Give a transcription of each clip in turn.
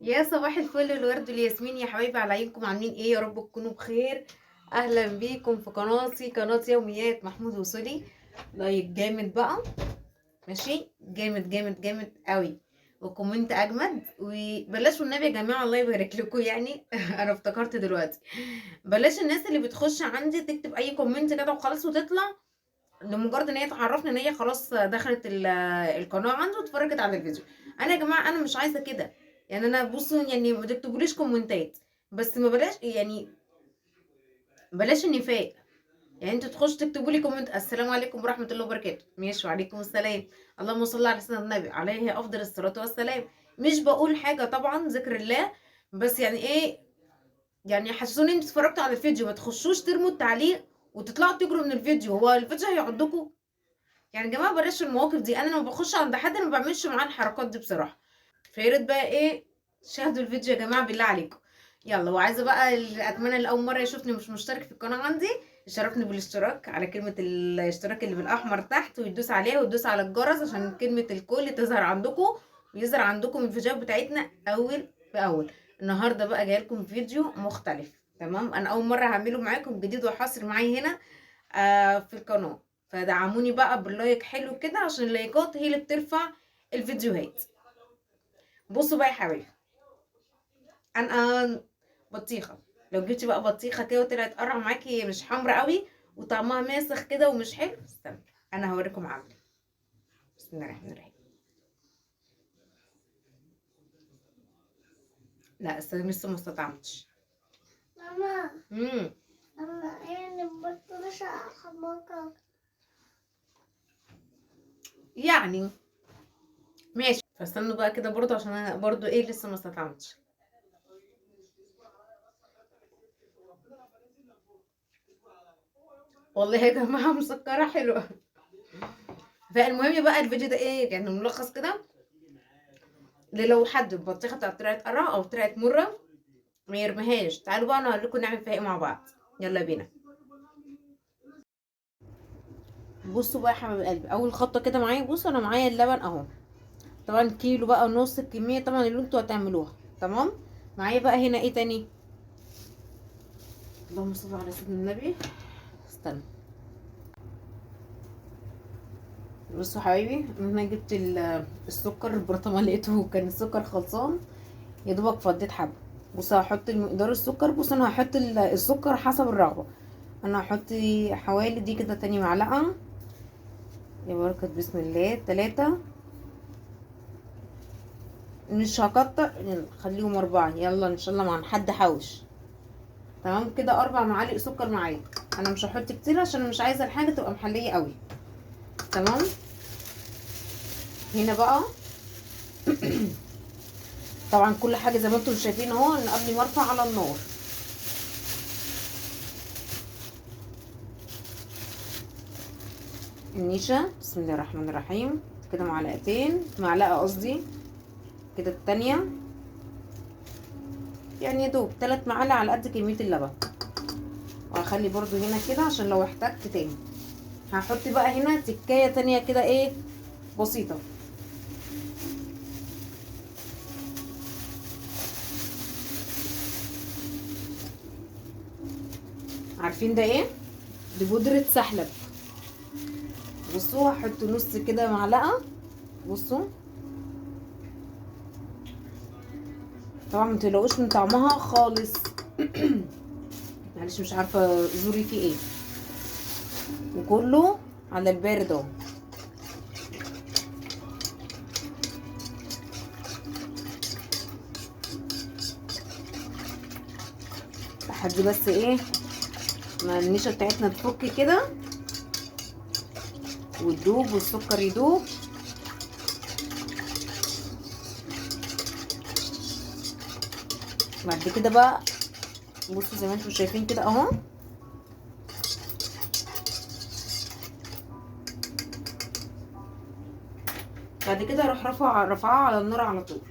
يا صباح الفل والورد والياسمين يا حبايبي، على عينكم. عاملين ايه؟ يا رب تكونوا بخير. اهلا بيكم في قناتي، قناة يوميات محمود وسولي. like جامد بقى، ماشي، جامد جامد جامد قوي، و comment اجمد. وبلاش والنبي يا جماعة، الله يبارك لكم يعني. انا افتكرت دلوقتي، بلاش الناس اللي بتخش عندي تكتب اي comment كده وخلاص وتطلع لمجرد ان هي تعرفني ان هي خلاص دخلت القناة عنده واتفرجت على الفيديو. انا يا جماعة انا مش عايزه كده يعني. انا بصوا يعني ما تكتبوليش كومنتات، بس ما بلاش يعني، بلاش النفاق يعني. انتوا تخشوا تكتبوا لي comment السلام عليكم ورحمة الله وبركاته، ماشي وعليكم السلام، اللهم صل على سيدنا النبي عليه افضل الصلاة والسلام. مش بقول حاجة طبعا، ذكر الله، بس يعني ايه يعني، حسسوني انتوا اتفرجتوا على الفيديو. ما تخشوش ترموا التعليق وتطلعوا تجروا من الفيديو، هو الفيديو هيعضكم يعني. يا جماعة بلاش المواقف دي. انا لما بخش عند حد انا ما بعملش معاه الحركات دي بصراحة. فيا ريت بقى ايه، شاهدوا الفيديو يا جماعة بالله عليكم. يلا، وعايزه بقى اتمنى اللي اول مرة يشوفني مش مشترك في القناة عندي يشرفني بالاشتراك على كلمة الاشتراك اللي بالاحمر تحت، ويدوس عليها ويدوس على الجرس عشان كلمة الكل تظهر عندكم، ويظهر عندكم الفيديوهات بتاعتنا اول باول. النهارده بقى جاي لكم فيديو مختلف، تمام؟ انا اول مرة هعمله معاكم، جديد وحصري معايا هنا في القناة. فدعموني بقى بال like حلو كده، عشان اللايكات هي اللي بترفع الفيديوهات. بصوا بقى يا حبايبي، انا بطيخه، لو جبتي بقى بطيخه كده وطلعت قرع معاكي مش حمرا قوي وطعمها ماسخ كده ومش حلو، استنى انا هوريكم عامله. بسم الله الرحمن الرحيم. لا استنى لسه ما استطعمتش. ماما ماما يعني بطلش حماقة يعني، ماشي. فاستنوا بقى كده برضو عشان انا برضو ايه لسه ما استطعمتش. والله يا جماعة مسكره حلوة. فالمهم بقى الفيديو ده ايه يعني، ملخص كده، لو حد البطيخه بتاعت طلعت قرع او طلعت مرة ما يرميهاش. تعالوا بقى انا هقول لكم نعمل فيها ايه مع بعض، يلا بينا. بصوا بقى يا حبايب قلبي، اول خطوة كده معايا، بصوا انا معايا اللبن اهو، طبعا كيلو بقى ونص الكمية طبعا اللي انتوا هتعملوها، تمام؟ معايا بقى هنا ايه تاني، اللهم صل على سيدنا النبي. استنى بصوا حبايبي، انا جبت السكر البرطمان، لقيته كان السكر خلصان، يا دوبك فضيت حبه. بصوا هحط مقدار السكر، بصوا انا هحط السكر حسب الرغبة، انا هحط حوالي دي كده تاني معلقه يا بركة بسم الله، 3، مش هكتر، خليهم 4، يلا ان شاء الله مع حد حوش. تمام كده 4 معالق سكر معايا، انا مش هحط كتير عشان مش عايزه الحاجة تبقى محليه قوي، تمام؟ هنا بقى طبعا كل حاجة زي ما انتم شايفين اهو، انا قبل ما ارفع على النار. النشا بسم الله الرحمن الرحيم، كده معلقتين، معلقه قصدي كده التانية، يعني يا دوب 3 معالق على قد كمية اللبن. وهخلي برضو هنا كده عشان لو احتجت تاني. هحط بقى هنا تكاية تانية كده ايه بسيطة. عارفين ده ايه؟ دي بودرة سحلب. بصوا هحط نص كده معلقة، بصوا طبعا ما تقلقوش من طعمها خالص. معلش مش عارفه زوري فيه ايه، وكله على البارد اهو. لحد بس ايه ما النشا بتاعتنا تفك كده وتدوب والسكر يدوب. بعد كده بقى بصوا زي ما انتم شايفين كده اهو، بعد كده اروح رافعاها على النار على طول.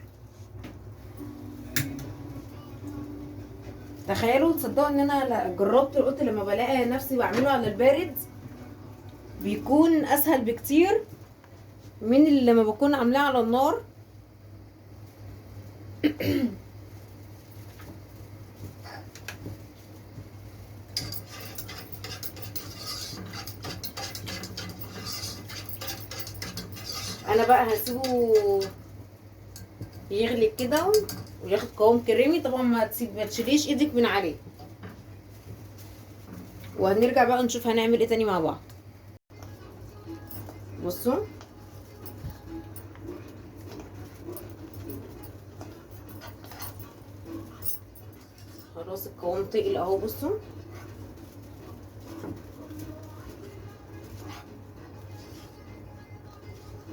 تخيلوا تصدقوا ان انا جربت، قلت لما بلاقي نفسي بعمله على البارد بيكون اسهل بكتير من اللي لما بكون عاملاه على النار. انا بقى هسيبه يغلي كده وياخد قوام كريمي. طبعا ما تشيليش ايدك من عليه. وهنرجع بقى نشوف هنعمل ايه تاني مع بعض. بصوا خلاص القوام تقل اهو. بصوا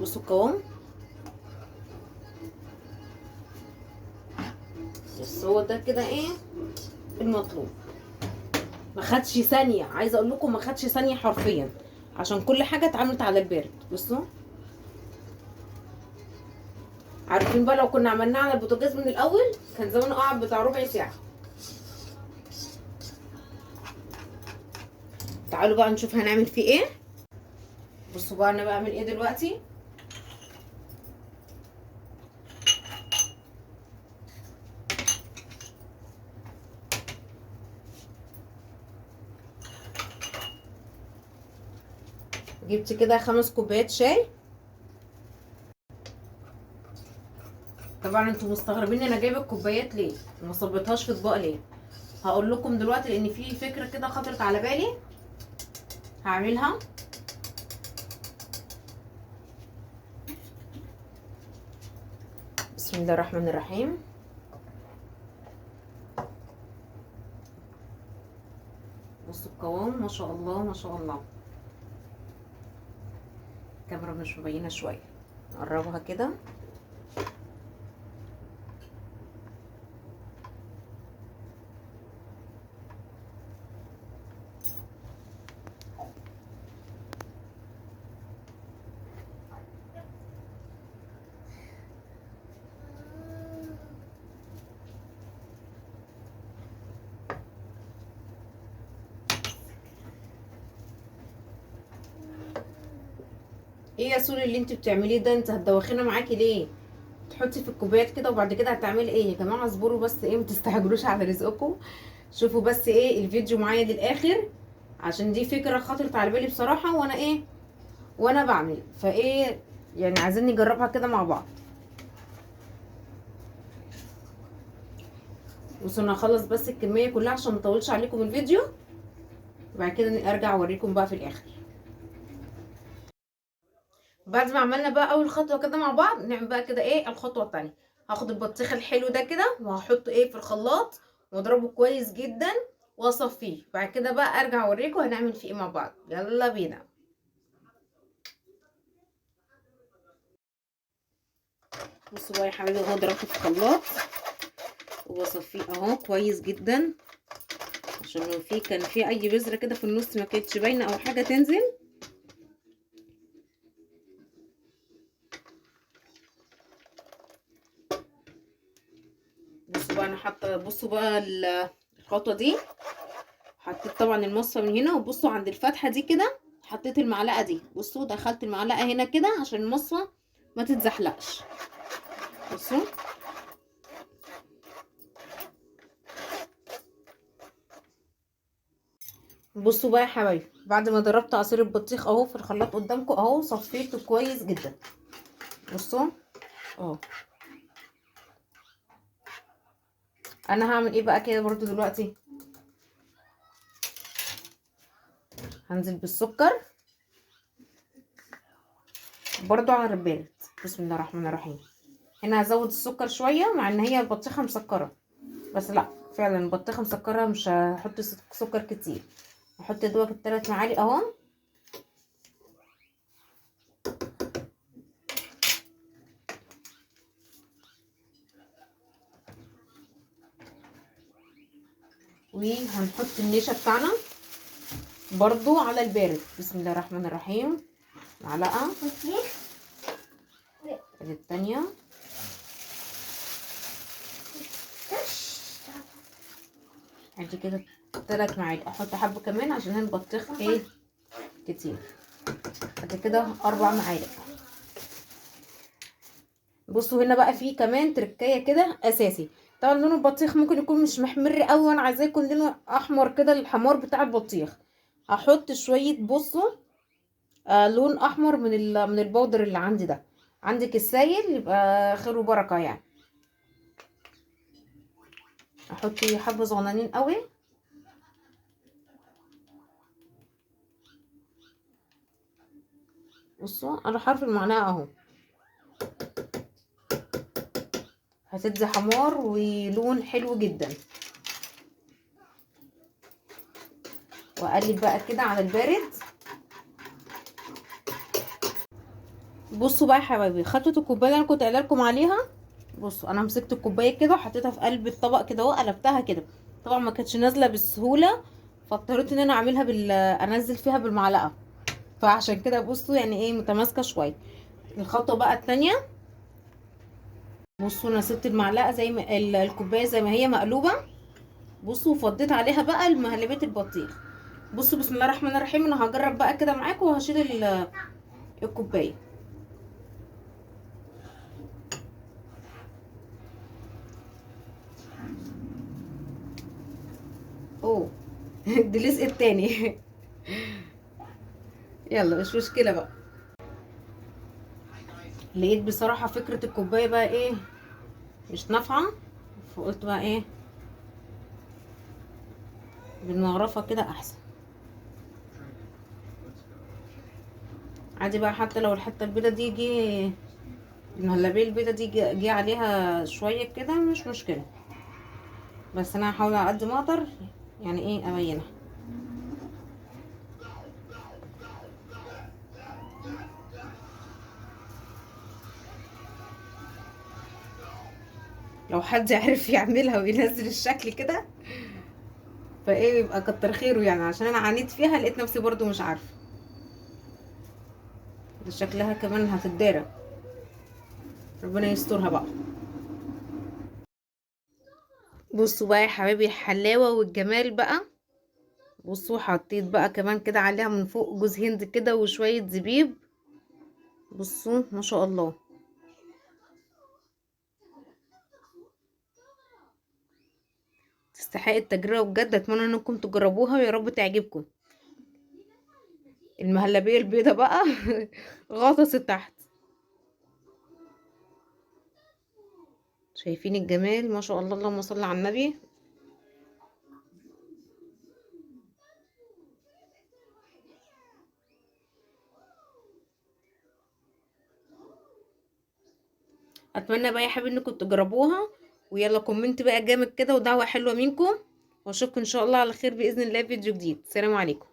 بصوا القوام، بس هو ده كده ايه المطلوب. ما خدش ثانية، عايزه اقول لكم ما خدش ثانية حرفيا، عشان كل حاجة اتعملت على البارد. بصوا عارفين بقى لو كنا عملناها على البوتاجاز من الاول كان زمانه قعد بتاع ربع ساعة. تعالوا بقى نشوف هنعمل فيه ايه. بصوا بقى انا بعمل ايه دلوقتي. جبت كده 5 كوبايات شاي. طبعا انتوا مستغربين انا جايبه الكوبايات ليه وما صبيتهاش في اطباق ليه. هقول لكم دلوقتي، لان في فكرة كده خطرت على بالي هعملها. بسم الله الرحمن الرحيم. بصوا القوام ما شاء الله ما شاء الله. الكاميرا مش مبينة شوية، نقربها كده. ايه يا سوري اللي انت بتعمليه ده؟ انت هتدوخينا معاكي ليه؟ تحطي في الكوبايات كده وبعد كده هتعملي ايه؟ يا جماعة اصبروا بس، ايه ما تستعجلوش على رزقكم. شوفوا بس ايه الفيديو معايا للاخر، عشان دي فكرة خطرت على بالي بصراحة وانا ايه وانا بعمل، فايه يعني عايزين نجربها كده مع بعض. بصوا انا هخلص بس الكمية كلها عشان ما اطولش عليكم الفيديو، وبعد كده ارجع اوريكم بقى في الاخر. بعد ما عملنا بقى اول خطوة كده مع بعض، نعمل بقى كده ايه الخطوة الثانية. هاخد البطيخ الحلو ده كده وهحطه ايه في الخلاط واضربه كويس جدا واصفيه. بعد كده بقى ارجع اوريكم هنعمل فيه ايه مع بعض. يلا بينا. بصوا بقى يا حبايبي، اهو ضربته في الخلاط وبصفيه اهو كويس جدا، عشان لو في كان في اي بذرة كده في النص ما كانتش باينة او حاجة تنزل. بصوا بقى انا حاطه، بصوا بقى الخطوة دي حطيت طبعا المصفى من هنا، وبصوا عند الفتحة دي كده حطيت المعلقة دي. بصوا دخلت المعلقة هنا كده عشان المصفى ما تتزحلقش. بصوا بصوا بقى يا حبايبي، بعد ما ضربت عصير البطيخ اهو في الخلاط قدامكم اهو، صفيته كويس جدا. بصوا اهو انا هعمل ايه بقى كده برضو دلوقتي. هنزل بالسكر برضو على البارد. بسم الله الرحمن الرحيم. هنا هزود السكر شوية، مع ان هي البطيخه مسكره، بس لا فعلا البطيخه مسكره مش هحط سكر كتير. هحط دوت 3 معالق اهو. وهنحط النشا بتاعنا برضو على البارد. بسم الله الرحمن الرحيم. معلقه ادي التانية. ادي كده 3 معالق. احط حبه كمان عشان البطيخ ايه كتير. ادي كده 4 معالق. بصوا هنا بقى في كمان تركايه كده اساسي. طبعا لون البطيخ ممكن يكون مش محمر قوي، وانا عايزاه يكون لونه احمر كده، الحمار بتاع البطيخ. هحط شوية بصوا لون احمر من البودر اللي عندي ده. عندك السايل يبقى خير وبركة يعني. احط حبه صغننين قوي. بصوا انا حرف المعلقة اهو، هتدي حمار ولون حلو جدا. واقلب بقى كده على البارد. بصوا بقى يا حبايبي، خطوة الكوباية اللي انا كنت قايله لكم عليها، بصوا انا مسكت الكوباية كده وحطيتها في قلب الطبق كده اهو، قلبتها كده. طبعا ما كانتش نازله بالسهولة، فاضطريت ان انا اعملها انزل فيها بالمعلقه، فعشان كده بصوا يعني ايه متماسكة شوية. الخطوة بقى الثانية، بصوا انا سبت المعلقة زي ما الكوباية زي ما هي مقلوبة. بصوا وفضيت عليها بقى المهلبيه البطيخ. بصوا بسم الله الرحمن الرحيم، انا هجرب بقى كده معاكم وهشيل الكوباية. اوه دي لزقت تاني. يلا مش مشكلة بقى. لقيت بصراحة فكرة الكوباية بقى ايه مش نافعة، فقلت بقى ايه بالمغرفه كده احسن. عادي بقى، حتى لو الحتة البيضة دي جه، المهلبيه البيضة دي جه عليها شوية كده مش مشكلة، بس انا هحاول على قد ما اقدر يعني ايه ابينها. لو حد عرف يعملها وينزل الشكل كده فايه يبقى كتر خيره يعني، عشان انا عانيت فيها لقيت نفسي برضو مش عارفه. ده شكلها كمان هتتدارى، ربنا يسترها بقى. بصوا بقى يا حبايبي الحلاوة والجمال بقى. بصوا حطيت بقى كمان كده عليها من فوق جوز هند كده وشوية زبيب. بصوا ما شاء الله. تستحق التجربة بجد، اتمنى انكم تجربوها ويا رب تعجبكم. المهلبيه البيضة بقى غطست تحت. شايفين الجمال ما شاء الله، اللهم صل على النبي. اتمنى بقى يا حبايبي انكم تجربوها، ويلا comment بقى جامد كده ودعوة حلوة منكم، واشوفكم ان شاء الله على خير باذن الله في فيديو جديد. سلام عليكم.